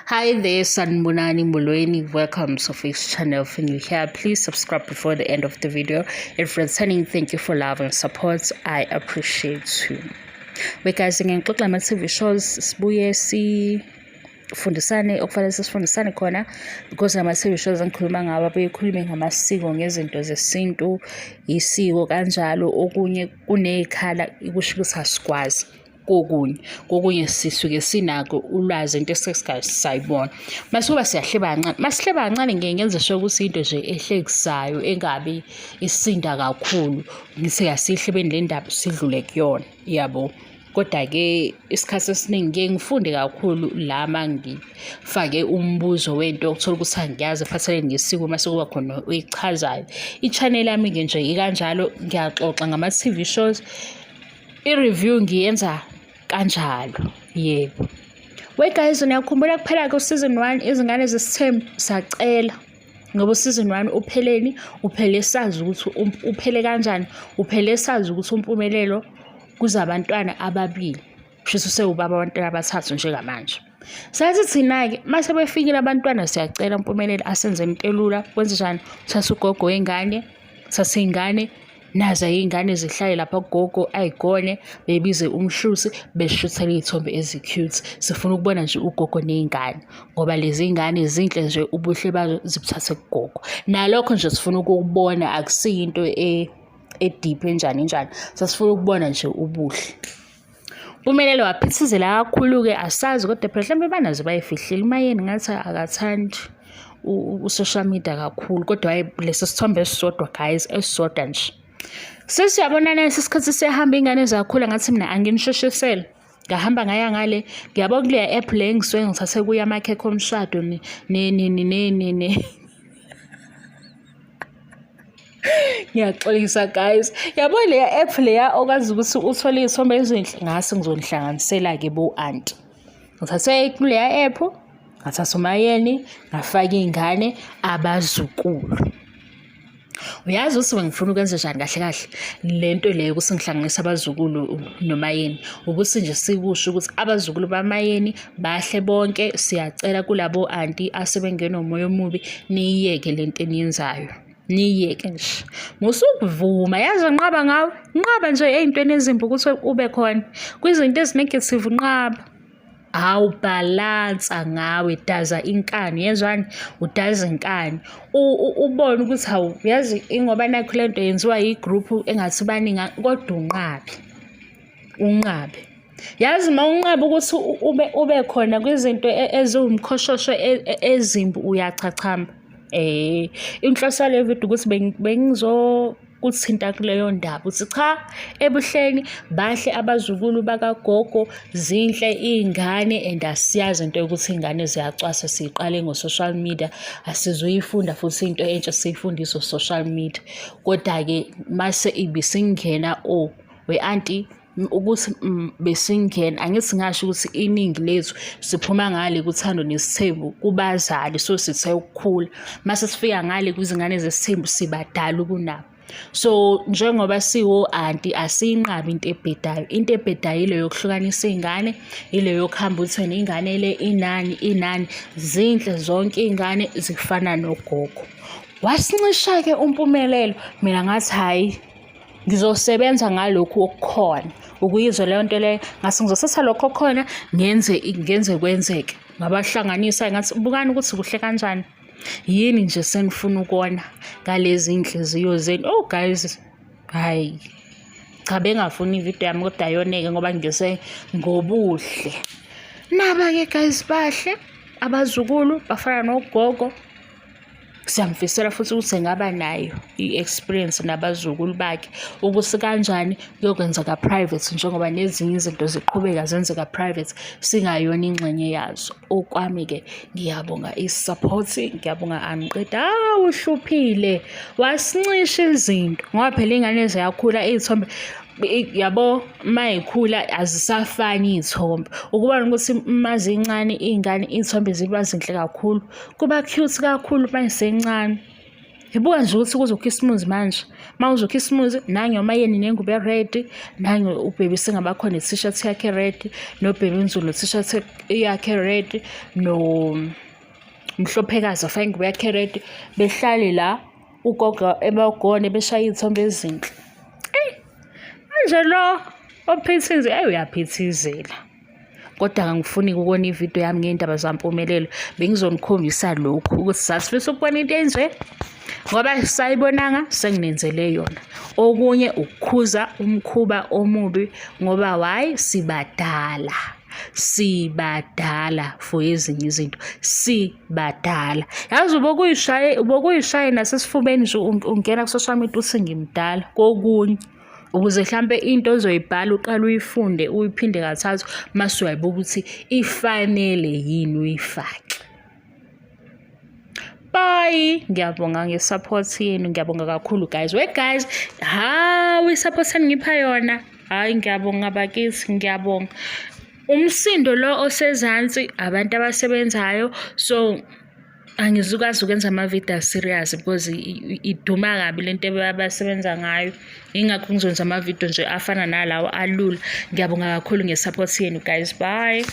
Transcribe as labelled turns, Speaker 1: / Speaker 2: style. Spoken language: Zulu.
Speaker 1: Hi there, Sanibonani Molweni. Welcome to Sophie's channel. If you're new here, please subscribe before the end of the video. If returning, thank you for love and support. I appreciate you. We guys, ngixoxa ama-TV shows, sibuye sifundisane okufanele sisifundisane khona because ama-TV shows engikhuluma ngawo abuye khulume ngamasiko, ngezinto zesintu, isiko kanjalo. Okunye kuney'khala kusho ukuthi asikwazi kokunye, kokunye sisuke sinako ulwazi, into esesayibona. Masukuba siyahleba kancane, masihleba kancane ngeke ngenze sure ukuthi into nje ehlekisayo engabi isinda kakhulu, ngithi asiyihlebeni le ndaba sidlule kuyona, yabo. Kodwa-ke isikhathi esiningi ngike ngifunde kakhulu la mangifake umbuzo wento okuthola ukuthi angiyazi ephathelene nesiko, mase kuba khona oyichazayo. I-channel yami-ke nje ikanjalo, ngiyaxoxa ngama-TV shows, i-review ngiyenza kanjalo, yebo. We guys, niyakhumbula kuphela ku-season 1 Izingane Zesithembu? Sacela ngoba u-season 1 upheleni, uphele sazi ukuthi uphele kanjani, uphele sazi ukuthi uMpumelelo kuzabantwana ababili, kusho usewubaba abantwana abathathu njengamanje. Sathi thina-ke mase befikile abantwana, siyacela uMpumelelo asenze into elula. Kwenze njani? Uthatha ugogo wengane, thatha iy'ngane, nazo iy'ngane zihlale lapha kugogo ayigone, bebize umshuthi, beshuthele iy'thombe ezi-cute. Sifuna ukubona nje ugogo ney'ngane ngoba lezi ngane zinhle nje, ubuhle bazo zibuthathe kugogo. Nalokho nje sifuna ukukubona, akusiyo into e-deep enjani njani, sasifuna ukubona nje ubuhle. Mpumelelo waphithizela kakhulu-ke, asazi kodwa phela mhlawumbe banazo bayifihlile. UMayeni ngathi akathandi u-social media kakhulu, kodwa hhayi lesi sithombe esisodwa guys, esisodwa nje. Sesiyabonana isikhathi siyahamba, iy'ngane zakhula, ngathi mina anginisheshisele. Ngahamba ngaya ngale, ngiyabona kuleya app le engisuke ngithathe kuyo amakhekhe omshado ne ne ne ne ne ne. Ngiyaxolisa guys. Yabo leya app leya okwazi ukuthi uthole iy'thombe ezinhle, ngase ngizonihlanganisela-ke bo-anti. Ngithathe kuleya app, ngathatha uMayeni, ngafaka iy'ngane, abazukulu. Uyazi ukuthi bengifuna ukwenza njani kahle kahle le nto leyo ukuthi ngihlanganise abazukulu noMayeni, ukuthi nje sikusho ukuthi abazukulu baMayeni bahle bonke, siyacela kulabo anti asebengenwa umoya omubi, niyiyeke le nto eniyenzayo, niyiyeke nje. Musukuvuma, yazi nqaba ngawe, nqaba nje ey'ntweni ezimbi ukuthi ube khona kwizinto ezi-negative, nqaba. Hawu, bhalansa ngawe, daza inkani, yezwani, udaza inkani, ubone ukuthi hawu yazi ingoba nakhu le nto yenziwa yi-group engathi baningi, kodwa unqabe, unqabe. Yazi uma unqaba ukuthi ube khona kwizinto eziwumkhoshosho ezimbi, uyachachamba. Inhloso yale video ukuthi bengizokuthinta kuleyo ndaba ukuthi cha, ebuhleni bahle abazukulu bakagogo, zinhle iy'ngane and asiyazi into yokuthi iy'ngane ziyacwasa, siyiqale ngo-social media, asizuyifunda futhi into entsha siyifundiswe social media. Koda-ke mase ibisingena o we-anti ukuthi besingena, angithi ngasho ukuthi iningi lethu siphuma ngale kuThando Nesithembu kubazali, so sithe ukukhula mase sifika ngale kwizingane zesithembu sibadala kunabo. So njengoba siwo-anti asiyinqabi into ebhedayo, into ebhedayo ile yokuhlukanisa iy'ngane, ile yokuhamba uthi wena ingane le inani inani, zinhle zonke iy'ngane zifana nogogo. Wasincisha-ke uMpumelelo, mina ngathi hhayi ngizosebenza ngalokhu okukhona, ukuyizwa leyo nto leyo, ngase ngizothatha lokho okukhona ngenze ngenze kwenzeke. Ngabahlanganisa ngathi bukani ukuthi kuhle kanjani, yini nje senifuna ukona ngalezi iy'nhliziyo zenu. Oh guys, hhayi cha, bengafuni ividiyo yami kodwa yoneke ngoba ngise ngobuhle. Naba-ke guys bahle abazukulu bafana nogogo. Siyamfisela futhi ukuthi engaba nayo i-experience nabazukulu bakhe ukuthi kanjani kuyokwenzeka private, njengoba nezinye izinto ziqhubeka zenzeka private singayona ingxenye yazo. Okwami-ke ngiyabonga i-support, ngiyabonga angiqeda. Hawu uhluphile, wasincisha izinto ngoba phela iy'ngane ziyakhula, iy'thombe yabo uma y'khula azisafani iy'thombe. Ukubona ukuthi uma zincane iy'ngane iy'thombe ziba zinhle kakhulu, kuba cute kakhulu uma zisencane. Ngibuka nje ukuthi kuzokhisimuzi manje. Uma uzokhisimuzi nange uMayeni nengubo e-red, nange ubhebi sengabakhona ne-t-shirt yakhe e-red, nobhebi uNzulu t-shirt yakhe e-red, no Mhlophekazi afake ingubo yakhe e-red, behlale la ugogo ebagone beshaye iy'thombe ezinhle. Eyi, manje lo ophithize, eyi uyaphithizela. Kodwa angifuni ukubona ividiyo yami ngey'ndaba zampumelelo, bengizonikhombisa lokhu ukuthi sasifisa ukubona into enje ngoba sayibonanga senginenzele yona. Okunye ukukhuza umkhuba omubi ngoba why sibadala, sibadala for ezinye izinto, sibadala. Yazi ubokuyishaye ubokuyishaye nasesifubeni nje ungena ku-social media uthi ngimdala kokunye. Ukuze hlampe into ozoyibhala uqale uyifunde uyiphinde kathathu mase uyayibuka ukuthi ifanele yini uyifake. Bye. Ngiyabonga nge-support yenu, ngiyabonga kakhulu guys. We guys, hawu i-support eningipha yona. Hhayi ngiyabonga bakithi, ngiyabonga. Umsindo lo osezansi abantu abasebenzayo so angizukwazi ukwenza amavidiyo a-serious because iduma kabi lento abasebenza ngayo. Yingakho ngizokwenza amavidiyo nje afana nalawa alula. Ngiyabonga kakhulu nge-support yenu guys. Bye.